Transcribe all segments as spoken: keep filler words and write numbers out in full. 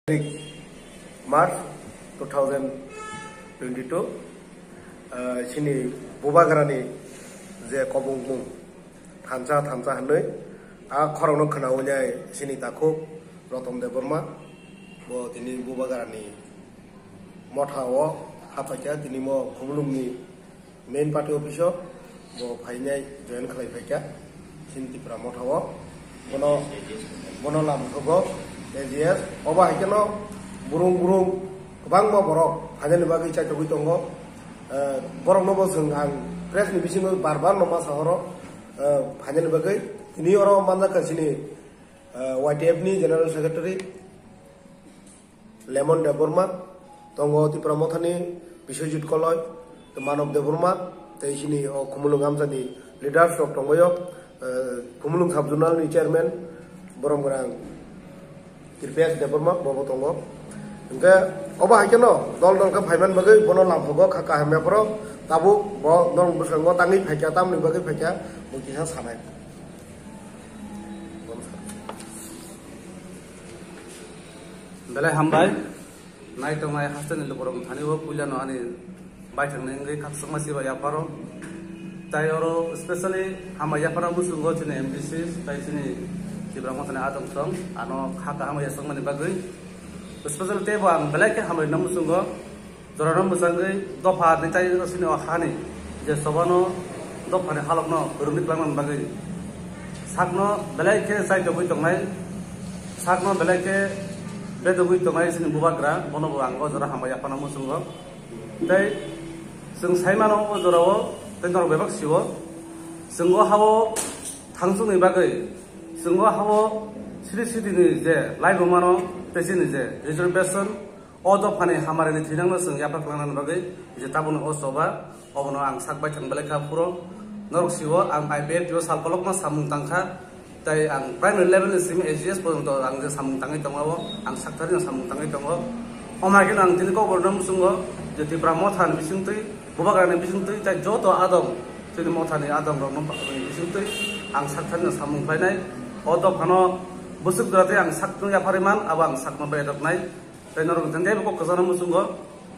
March two thousand twenty-two, ah, chini Bubagrani je kobongmung thansa thansa hinwi, a khorokno khwnawi nai chini takhuk Roton Debbarma, bo tini Bubagrani motha o haphaikha, tini mo Khumulwngni main party office o bo phainai join khlai phaikha chini Tipra motha o. Bono, bono lamthogo A G S. Obo hai kheno burung burung kwbangma borok phainani bagwi chaithogwi tongo. Eh, borokno bo chwng ang press ni bisingo bar bar no ma sahoro, eh, phainani bagwi. Tini oro manjakha chini, eh, Y T F ni General Secretary Lemon Debbarma, tongo Tipra Mothani Biswajit Koloi, Manob Debbarma, tei chini o Khumulwng amchani leaders rok tongbaio, eh, Khumulwng Sub Zonal ni Chairman Borom Gwnang Kripesh Debbarma bobo tongo. Hwnkhe obo hai kheno dol dol khe phaiman bagwi bono lamthogo kha kaham yapharo, tabuk bo norok bwskango tangwi phaikha, tamoni bagwi phaikha, bo kisa sanai. Belai hambai. Nai tongnai hasteni lukurok thani o puila no ani baithangni wngwi khakchangma siba yapharo. Tai oro specially hambai yapharo muchungo chini M D C tai chini Tipra Mothani adong song ano kha kaham yasakmani bagwi. Specially teibo ang belai khe hambai no muchungo. Jorano mwchangwi dopha ni tai sini o hani je sobano dophani halokno rwngwi twlangna bagwi sakno belai khe chaitogwi tongnai, sakno belai khe bedogwi tongnai sini bubagra, bono bo ang o jora hambai yaphano muchungo. Tei chwng saimano o jorao tei norok bebak sio, chwng o hao thangchukni bagwi, chwng o hao siri siri ni je laibumano tei chini je reservation, o dophani hamarini thwinangno chwng yapha klangnani bagwi je tabukni o choba, obono ang sak baithang belai kha phuro. Norok sio ang I P F T o sal kolokma samung tangkha, tei ang primary level ni simi A G S porjonto ang je samung tangwi tongo, ang sakthari no samung tangwi tongo. Omo hai kheno ang tini kokborokno muchungo je Tipra Mothani bisingtwi, bubagrani bisingtwi, tei joto adong chini mothani adong rokno bisingtwi ang sakthari no samung khlainai. O dophano bwswk jora tei ang sakno yapharwi man, abo ang sakno bedoknai. Tei norok jengkhe bo kok kwchangno muchungo.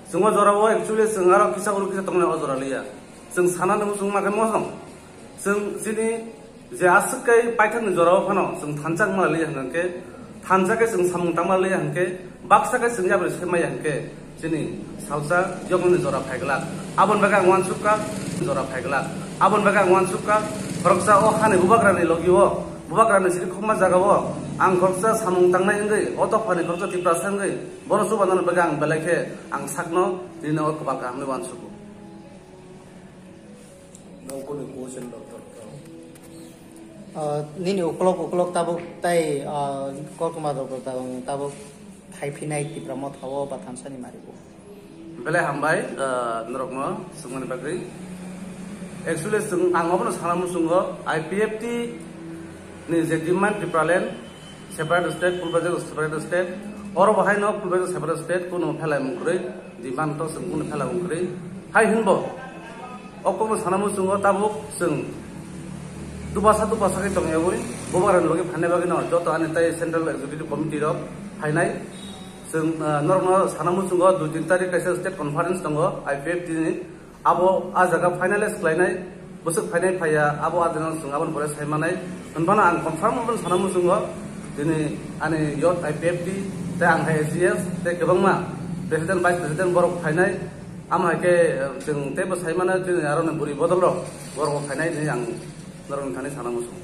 Chwng o jorao actually chwng aro kisa uro kisa tongnai o jora liya. Chwng sanani muchung ma khe mosong. Chwng chini je aswk kai paithakni jorao phano chwng thansa wngma liya hwnkhe, thansa khe chwng samung tangma liya hwnkhe, baksa khe chwng yapri se maya hwnkhe, chini salsa yokni jora phaiglak. Aboni bagwi ang uansukha, jora phaiglak. Aboni bagwi ang uansukha, khoroksa o hani bubagrani logio, bubagrani siri khokma jagao ang khoroksa samung tangnai wngwi, o dophani khoroksa Tiprasa wngwi, Bono chubanani bagwi ang belai khe ang sakno tini o kwbang kaham hwnwi uansugo. Nokni question doctor. Ah, nini ukolok ukolok tabuk tai, ah, koktwma rok tabuk, tabuk thai phinai Tipra Motha o ba thansa ni mari bo. Belai hambai, ah, norokno swngmani bagwi. Actually, chwng, ang obono sana muchungo, I P F T ni je demand Tipraland, separate state, Pulbajar separate state. Oro bo haino Pulbajar separate state, kuno phelai mung kwrwi, demand to chwng kuno phelai mung kwrwi. Hai hinbo, o kokno sana muchungo tabuk chwng dupasa dupasa khe tongyawi, bubagrani logi phainai bagwino joto ani tai Central Executive Committee rok phainai. Chwng, ah, norokno sana muchungo dui tin tarik kaisa state conference tongo I P F T ni. Abo a jaga finalize khlainai, bwswk phainai phaiya, abo a dino chwng aboni pore sai manai. Hwnphano ang confirm aboni sana muchungo, tini ani youth I P F T, tei ang hai A C S, tei kwbangma president, vice president borok phainai. Amo hai khe, eh, chwng teibo sai mano, tini aroni bwrwi bodol rok borok phainai hinwi ang norokni thani sana muchungo.